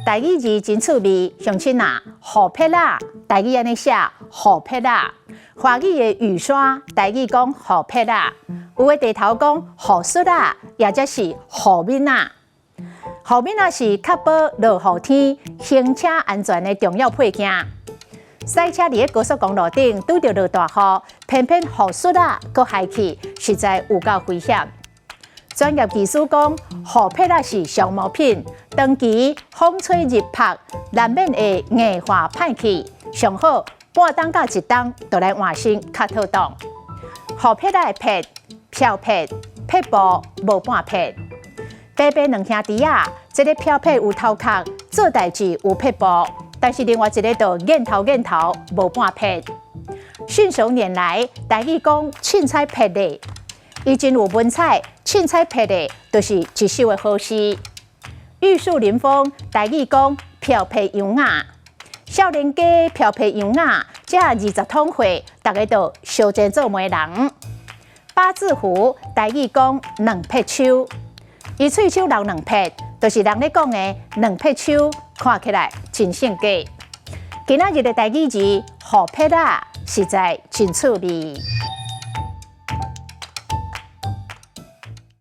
台語字真趣味，鄉親啊，雨撇仔，台語按呢寫，雨撇仔。華語的雨刷，台語講雨撇仔，有的地頭講雨刷仔，也則是雨免仔。雨免仔是確保落雨天行車安全的重要配件。駛車佇咧高速公路頂拄著落大雨，偏偏雨刷仔閣害去，實在有夠危險。專業技師講，雨撇仔是消磨品，長期風吹日曝，難免會硬化歹去。上好半冬到一冬，就來換新較妥當。雨撇仔的撇，飄撇，撇步無半撇。白白兩兄弟仔，這个飄撇有頭殼，做代誌有撇步，但是另外一个就癮頭癮頭無半撇。信手拈來，台語講凊彩撇咧，伊真有文采，凊彩撇咧，就是一首的好詩。玉樹臨風，台語講飄撇楊仔，少年家飄撇楊仔，這20通歲，逐家都相爭做媒人。八字胡，台語講兩撇鬚，伊喙鬚留兩撇，就是人咧講的兩撇鬚，看起來真性格。今仔日的台語字，雨撇仔，實在真趣味。